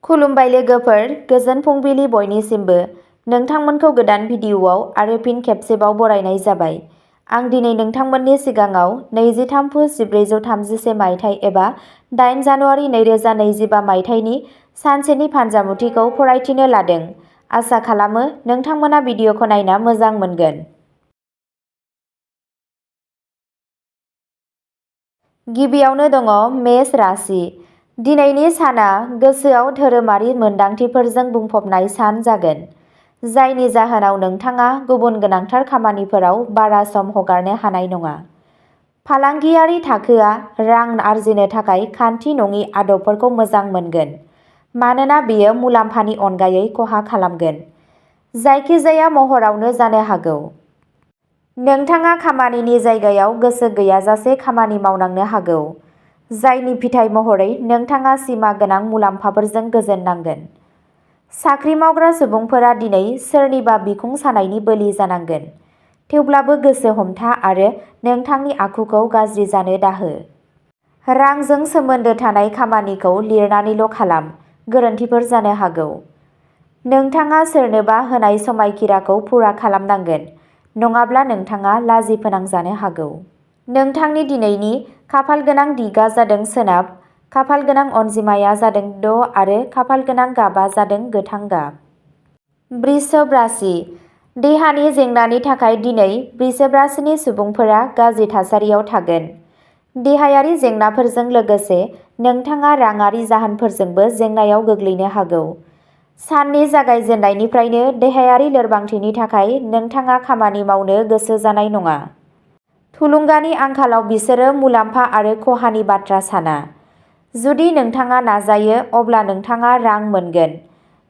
खुलुमबाय लोगोफोर, गोजोन फुंबिलि बयनिसिमबो। नोंथांमोनखौ गोदान भिडिअ'आव आरो फिन खेबसेबाव बरायनाय जाबाय। आं दिनै नोंथांमोननि सिगाङाव 23 पुस 1431 मायथाइ एबा 8 जानुवारि 2025 मायथाइनि सानसेनि फान्जामुथिखौ फरायथिनो लादों। आसा खालामो नोंथांमोना भिडिअ'खौ नायना मोजां मोनगोन। गिबियावनो दङ मेष राशि। दिनैनि साना गोसोआव धोरोमारि मोनदांथिफोरजों बुंफबनाय सान जागोन, जायनि जाहोनाव नोंथाङा गुबुन गोनांथार खामानिफोराव बारा सम हगारनो हानाय नङा। फालांगियारि थाखोआ रां आर्जिनो थाखाय खान्थि नङि आदबफोरखौ मोजां मोनगोन, मानोना बेयो मुलाम्फानि अनगायै खहा खालामगोन, जायखिजाया महरावनो जानो हागौ। नोंथाङा खामानिनि जायगायाव गोसो गैयाजासे खामानि मावनांनो हागौ, जायनि फिथाय महरै नोंथाङा सिमा गोनां मुलाम्फाफोरजों गोजोननांगोन। साख्रि मावग्रा सुबुंफोरा दिनै सोरनिबा बिखुं सानायनि बोलि जानांगोन, थेवब्लाबो गोसो हमथा आरो नोंथांनि आखुखौ गाज्रि जानो दाहो। रांजों सोमोन्दो थानाय खामानिखौ लिरनानैल' खालाम, गोरोन्थिफोर जानो हागौ। नोंथाङा सोरनोबा होनाय समायखिराखौ फुरा खालामनांगोन, नङाब्ला नोंथाङा लाजि फोनांजानो हागौ। नोंथांनि दिनैनि खाफालगोनां दिगा जादों सोनाब, खाफालगोनां अनजिमाया जादों 6 आरो खाफालगोनां गाबआ जादों गोथां गाब। वृषभ राशि। देहानि जेंनानि थाखाय दिनै वृषभ राशिनि सुबुंफोरा गाज्रि थासारियाव थागोन। देहायारि जेंनाफोरजों लोगोसे नोंथाङा राङारि जाहोनफोरजोंबो जेंनायाव गोग्लैनो हागौ। साननि जागायजेन्नायनिफ्रायनो देहायारि लोरबांथिनि थाखाय नोंथाङा खामानि मावनो गोसो जानाय नङा। थुलुंगानि आंखालाव बिसोरो मुलाम्फा आरो खहानि बाथ्रा साना। जुदि नोंथाङा नाजायो अब्ला नोंथाङा रां मोनगोन,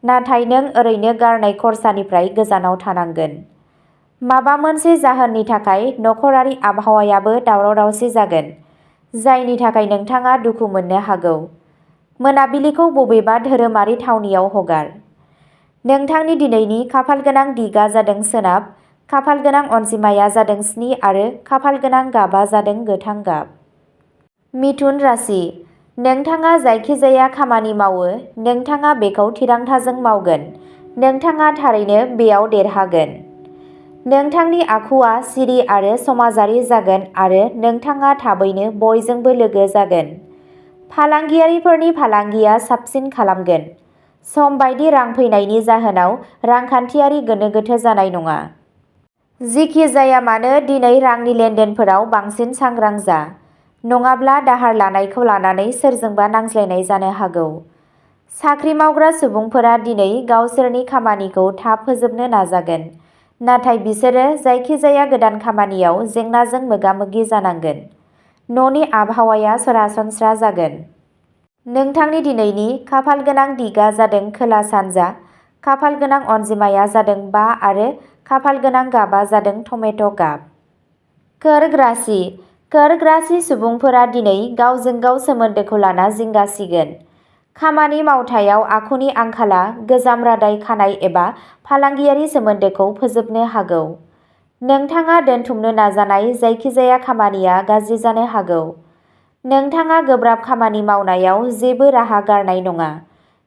नाथाय नों ओरैनो गारनाय खरसानिफ्राय गोजानाव थानांगोन। माबा मोनसे जाहोननि थाखाय नखरारि आबहावायाबो दावराव-दावसि जागोन, जायनि थाखाय नोंथाङा दुखु मोननो हागौ। मोनाबिलिखौ बबेबा धोरोमारि थावनियाव हगार। नोंथांनि दिनैनि खाफालगोनां दिगा जादों सोनाब, खाफालगोनां अनजिमाया जादों 7 आरो खाफालगोनां गाबआ जादों गोथां गाब। मिथुन राशि। नोंथाङा जायखिजाया खामानि मावो, नोंथाङा बेखौ थिरांथाजों मावगोन। नोंथाङा थारैनो बेयाव देरहागोन। नोंथांनि आखुआ सिरि आरो समाजारि जागोन आरो नोंथाङा थाबैनो बयजोंबो लोगो जागोन। फालांगियारिफोरनि फालांगिया साबसिन खालामगोन। सम बायदि रां फैनायनि जाहोनाव रांखान्थियारि गोनो-गोथो जानाय नङा। जिखि जाया मानो दिनै रांनि लेनदेनफोराव बांसिन सांग्रां जा, नङाब्ला दाहार लानायखौ लानानै सोरजोंबा नांज्लायनाय जानो हागौ। साख्रि मावग्रा सुबुंफोरा दिनै गावसोरनि खामानिखौ थाब फोजोबनो नाजागोन, नाथाय बिसोरो जायखिजाया गोदान खामानियाव जेंनाजों मोगा-मोगि जानांगोन। न'नि आबहावाया सरासनस्रा जागोन। नोंथांनि दिनैनि खाफालगोनां दिगा जादों खोला-सानजा, खाफालगोनां अनजिमाया जादों 5 आरो खाफालगोनां गाबआ जादों टमेट' गाब। कर्क राशि। कर्क राशि सुबुंफोरा दिनै गावजों गाव सोमोन्दोखौ लाना जिंगासिगोन। खामानि मावथायाव आखुनि आंखाला गोजाम रादाय खानाय एबा फालांगियारि सोमोन्दोखौ फोजोबनो हागौ। नोंथाङा दोनथुमनो नाजानाय जायखिजाया खामानिया गाज्रि जानो हागौ। नोंथाङा गोब्राब खामानि मावनायाव जेबो राहा गारनाय नङा,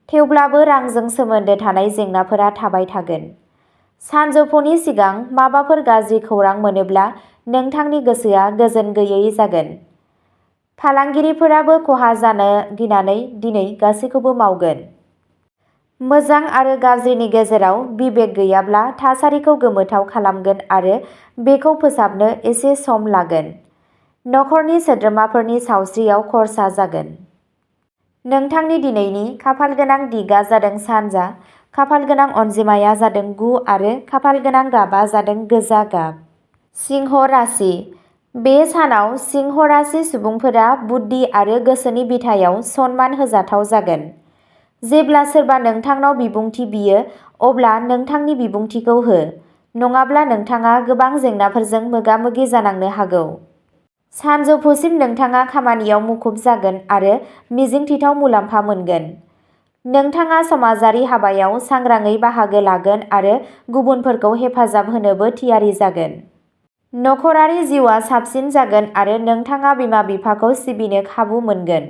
थेवब्लाबो रांजों सोमोन्दो थानाय जेंनाफोरा थाबाय थागोन। सानजौफुनि सिगां माबाफोर गाज्रि खौरां मोनोब्ला नोंथांनि गोसोआ गोजोन गैयै जागोन। फालांगिरिफोराबो खहा जानो गिनानै दिनै गासैखौबो मावगोन। मोजां आरो गाज्रिनि गेजेराव बिबेक गैयाब्ला थासारिखौ गोमोथाव खालामगोन आरो बेखौ फोसाबनो एसे सम लागोन। नखरनि सोद्रोमाफोरनि सावस्रियाव खर्सा जागोन। नोंथांनि दिनैनि खाफालगोनां दिगा जादों सानजा, खाफालगोनां अनजिमाया जादों 9 आरो खाफालगोनां गाबआ जादों गोजा गाब। सिंह राशि। बे सानाव सिंह राशि सुबुंफोरा बुद्धि आरो गोसोनि बिथायाव सनमान होजाथाव जागोन। जेब्ला सोरबा नोंथांनाव बिबुंथि बियो अब्ला नोंथांनि बिबुंथिखौ हो, नङाब्ला नोंथाङा गोबां जेंनाफोरजों मोगा-मोगि जानांनो हागौ। सानजौफुसिम नोंथाङा खामानियाव मुखुब जागोन आरो मिजिंथिथाव मुलाम्फा मोनगोन। नोंथाङा समाजारि हाबायाव सांग्राङै बाहागो लागोन आरो गुबुनफोरखौ हेफाजाब होनोबो थियारि जागोन। नखरारि जिउआ साबसिन जागोन आरो नोंथाङा बिमा-बिफाखौ सिबिनो खाबु मोनगोन।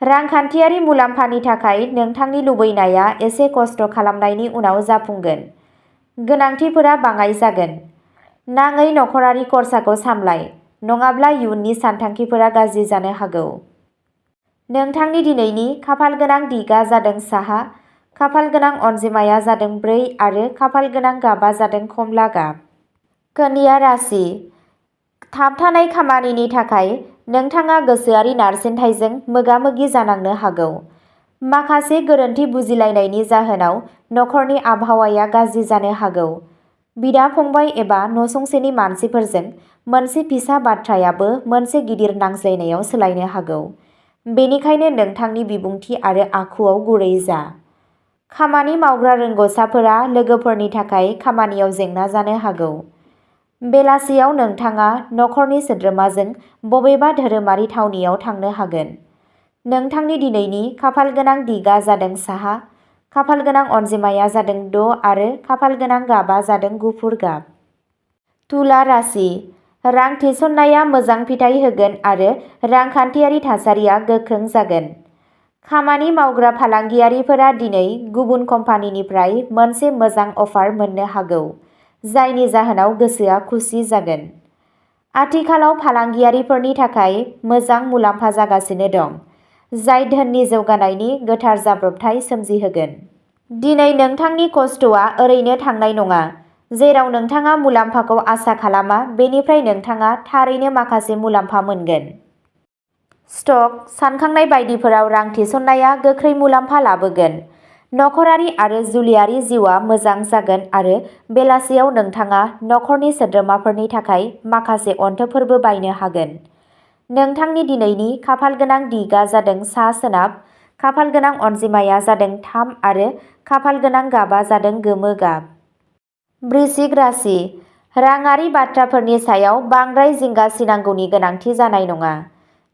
रांखान्थियारि मुलाम्फानि थाखाय नोंथांनि लुबैनाया एसे खस्थ' खालामनायनि उनाव जाफुंगोन। गोनांथिफोरा बाङाइ जागोन। नाङै नखरारि खरसाखौ सामलाय, नङाब्ला इयुननि सानथांखिफोरा गाज्रि जानो हागौ। नोंथांनि दिनैनि खाफालगोनां दिगआ जादों साहा, खाफालगोनां अनजिमाया जादों 4 आरो खाफालगोनां गाबआ जादों खमला गाब। कन्या राशि, थाबथानाय खामानिनि थाखाय नोंथाङा गोसोआरि नारसिनथायजों मोगा-मोगि जानांनो हागौ। माखासे गोरोन्थि बुजिलायनायनि जाहोनाव नखरनि आबहावाया गाज्रि जानो हागौ। बिदा-फंबाय एबा नसुंसेनि मानसिफोरजों मोनसे फिसा बाथ्रायाबो मोनसे गिदिर नांज्लायनायाव सोलायनो हागौ। बेनिखायनो नोंथांनि बिबुंथि आरो आखुआव गुरै जा। खामानि मावग्रा रोंग'साफोरा लोगोफोरनि थाखाय खामानियाव जेंना जानो हागौ। बेलासियाव नोंथाङा नखरनि सोद्रोमाजों बबेबा धोरोमारि थावनियाव थांनो हागोन। नोंथांनि दिनैनि खाफालगोनां दिगआ जादों साहा, खाफालगोनां अनजिमाया जादों 6 आरो खाफालगोनां गाबआ जादों गुफुर गाब। तुला राशि, रां थिसननाया मोजां फिथाय होगोन आरो रांखान्थियारि थासारिया गोख्रों जागोन। खामानि मावग्रा फालांगियारिफोरा दिनै गुबुन कम्पानिनिफ्राय मोनसे मोजां अफार मोननो हागौ, जायनि जाहोनाव गोसोआ खुसि जागोन। आथिखालाव फालांगियारिफोरनि थाखाय मोजां मुलाम्फा जागासिनो दं, जाय धोननि जौगानायनि गोथार जाब्रबथाय सोमजिहोगोन। दिनै नोंथांनि खस्थ'आ ओरैनो थांनाय नङा। जेराव नोंथाङा मुलाम्फाखौ आसा खालामा बेनिफ्राय नोंथाङा थारैनो माखासे मुलाम्फा मोनगोन। स्टक सानखांनाय बायदिफोराव रां थिसननाया गोख्रै मुलाम्फा लाबोगोन। नखरारि आरो जुलियारि जिउआ मोजां जागोन आरो बेलासियाव नोंथाङा नखरनि सोद्रोमाफोरनि थाखाय माखासे अनथोबफोरबो बायनो हागोन। नोंथांनि दिनैनि खाफालगोनां दिगआ जादों सा-सोनाब, खाफालगोनां अनजिमाया जादों 3 आरो खाफालगोनां गाबआ जादों गोमो गाब। वृश्चिक राशि, राङारि बाथ्राफोरनि सायाव बांद्राय जिंगा सिनांगौनि गोनांथि जानाय नङा।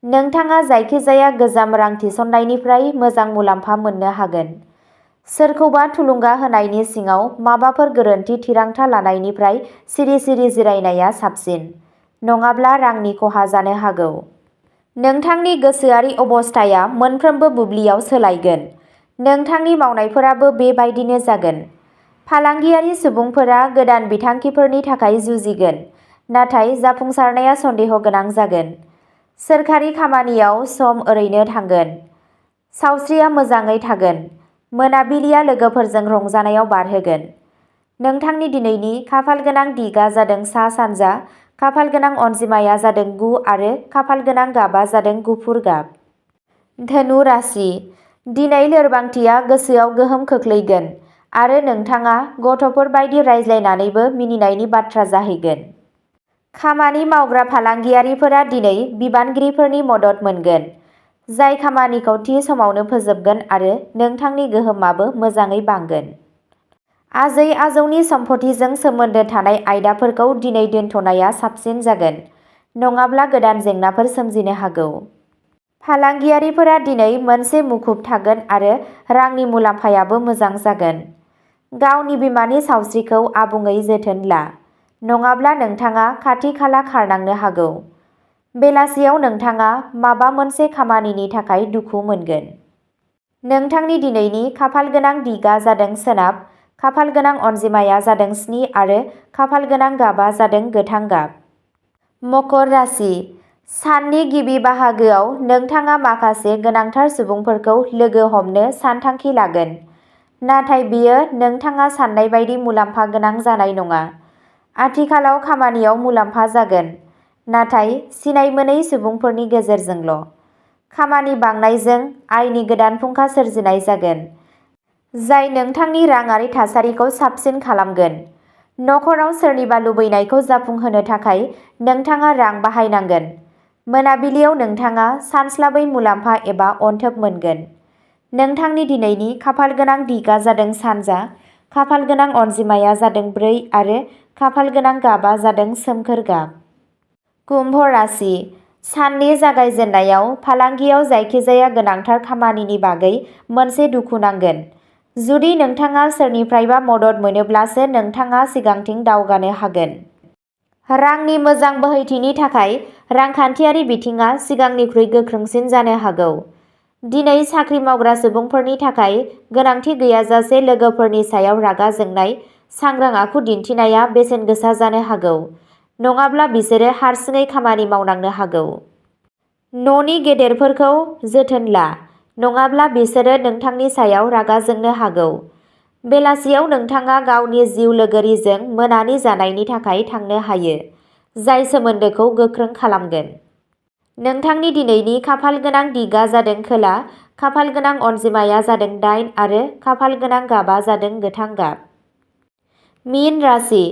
नोंथाङा जायखिजाया गोजाम रां थिसननायनिफ्राय मोजां मुलाम्फा मोननो हागोन। सोरखौबा थुलुंगा होनायनि सिङाव माबाफोर गोरोन्थि थिरांथा लानायनिफ्राय सिरि-सिरि जिरायनाया साबसिन, नङाब्ला रांनि खहा जानो हागौ। नोंथांनि गोसोआरि अबस्थाया मोनफ्रोमबो बुब्लियाव सोलायगोन। नोंथांनि मावनायफोराबो बेबायदिनो जागोन। फालांगियारि सुबुंफोरा गोदान बिथांखिफोरनि थाखाय जुजिगोन, नाथाय जाफुंसारनाया सन्देह गोनां जागोन। सोरखारि खामानियाव सम ओरैनो थांगोन। सावस्रिया मोजाङै थागोन। मोनाबिलिया लोगोफोरजों रंजानायाव बारहोगोन। नोंथांनि दिनैनि खाफालगोनां दिगआ जादों सा-सानजा, खाफालगोनां अनजिमाया जादों 9 आरो खाफालगोनां गाबआ जादों गुफुर गाब। धनु राशि, दिनै लोरबांथिया गोसोआव गोहोम खोख्लैगोन आरो नोंथाङा गथ'फोर बायदि रायज्लायनानैबो मिनिनायनि बाथ्रा जाहैगोन। खामानि मावग्रा फालांगियारिफोरा दिनै बिबानगिरिफोरनि मदद मोनगोन, जाय खामानिखौ थि समावनो फोजोबगोन आरो नोंथांनि गोहोमाबो मोजाङै बांगोन। आजै-आजौनि सम्फथिजों सोमोन्दो थानाय आयदाफोरखौ दिनै दोनथ'नाया साबसिन जागोन, नङाब्ला गोदान जेंनाफोर सोमजिनो हागौ। फालांगियारिफोरा दिनै मोनसे मुखुब थागोन आरो रांनि मुलाम्फायाबो मोजां जागोन। गावनि बिमानि सावस्रिखौ आबुङै जोथोन ला, नङाब्ला नोंथाङा खाथि-खाला खारनांनो हागौ। बेलासियाव नोंथाङा माबा मोनसे खामानिनि थाखाय दुखु मोनगोन। नोंथांनि दिनैनि खाफालगोनां दिगआ जादों सोनाब, खाफालगोनां अनजिमाया जादों 7 आरो खाफालगोनां गाबआ जादों गोथां गाब। मकर राशि, साननि गिबि बाहागोआव नोंथाङा माखासे गोनांथार सुबुंफोरखौ लोगो हमनो सानथांखि लागोन, नाथाय बेयो नोंथाङा सान्नाय बायदि मुलाम्फा गोनां जानाय नङा। आथिखालाव खामानियाव मुलाम्फा जागोन, नाथाय सिनायमोनै सुबुंफोरनि गेजेरजोंल'। खामानि बांनायजों आयनि गोदान फुंखा सोरजिनाय जागोन, जाय नोंथांनि राङारि थासारिखौ साबसिन खालामगोन। नखराव सोरनिबा लुबैनायखौ जाफुंहोनो थाखाय नोंथाङा रां बाहायनांगोन। मोनाबिलियाव नोंथाङा सानस्लाबै मुलाम्फा एबा अनथोब मोनगोन। नोंथांनि दिनैनि खाफालगोनां दिगआ जादों सानजा, खाफालगोनां अनजिमाया जादों 4 आरो खाफालगोनां गाबआ जादों सोमखोर गाब। कुम्भ राशि, साननि जागायजेन्नायाव फालांगियाव जायखिजाया गोनांथार खामानिनि बागै मोनसे दुखु नांगोन। जुदि नोंथाङा सोरनिफ्रायबा मदद मोनोब्लासो नोंथाङा सिगांथिं दावगानो हागोन। रांनि मोजां बोहैथिनि थाखाय रांखान्थियारि बिथिङा सिगांनिख्रुइ गोख्रोंसिन जानो हागौ। दिनै साख्रि मावग्रा सुबुंफोरनि थाखाय गोनांथि गैयाजासे लोगोफोरनि सायाव रागा जोंनाय, सांग्रां आखु दिन्थिनाया बेसेन गोसा जानो हागौ। नङाब्ला बिसोरो हारसिङै खामानि मावनांनो हागौ। न'नि गेदेरफोरखौ जोथोन ला, नङाब्ला बिसोरो नोंथांनि सायाव रागा जोंनो हागौ। बेलासियाव नोंथाङा गावनि जिउ लोगोरिजों मोनानि जानायनि थाखाय थांनो हायो, जाय सोमोन्दोखौ गोख्रों खालामगोन। नोंथांनि दिनैनि खाफालगोनां दिगा जादों खोला, खाफालगोनां अनजिमाया जादों 8 आरो खाफालगोनां गाबा जादों गोथां गाब। मीन राशि।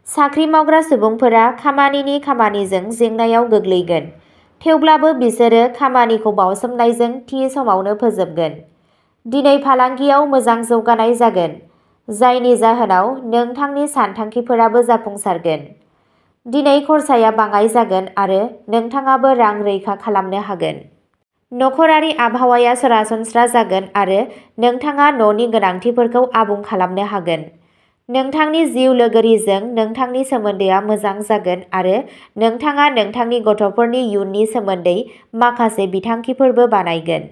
साख्रि मावग्रा सुबुंफोरा खामानिनि खामानिजों जेंनायाव गोग्लैगोन। थेवब्लाबो बिसोरो खामानिखौ बावसोमनायजों थि समावनो फोजोबगोन। दिनै फालांगियाव मोजां जौगानाय जागोन, जायनि जाहोनाव नोंथांनि सानथांखिफोराबो जाफुंसारगोन। दिनै खरसाया बाङाइ जागोन आरो नोंथाङाबो रां रैखा खालामनो हागोन। नखरारि आबहावाया सरासनस्रा जागोन आरो नोंथाङा न'नि गोनांथिफोरखौ आबुं खालामनो हागोन। नोंथांनि जिउ लोगोरिजों नोंथांनि सोमोन्दोआ मोजां जागोन आरो नोंथाङा नोंथांनि गथ'फोरनि इयुननि सोमोन्दै माखासे बिथांखिफोरबो बानायगोन।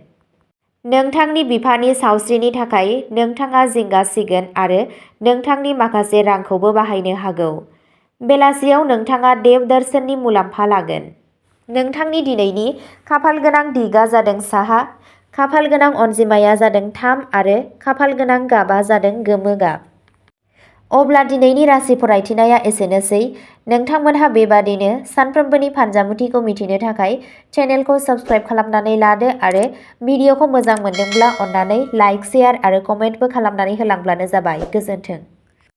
नोंथांनि बिफानि सावस्रिनि थाखाय नोंथाङा जिंगा सिगोन आरो नोंथांनि माखासे रांखौबो बाहायनो हागौ। बेलासियाव नोंथाङा देव दर्शननि मुलाम्फा लागोन। नोंथांनि दिनैनि खाफालगोनां दिगा जादों साहा, खाफालगोनां अनजिमाया जादों 3 आरो खाफालगोनां गाबा जादों गोमो गाब। अब्ला दिनैनि राशि फरायथिनाया एसेनोसै। नोंथांमोनहा बेबादिनो सानफ्रोमबोनि फानजामुथिखौ मिथिनो थाखाय चेनेलखौ साबस्क्राइब खालामनानै लादो आरो भिडिअखौ मोजां मोनदोंब्ला अन्नानै लाइक, शेयार आरो कमेन्टबो खालामनानै होलांब्लानो जाबाय। गोजोन्थों।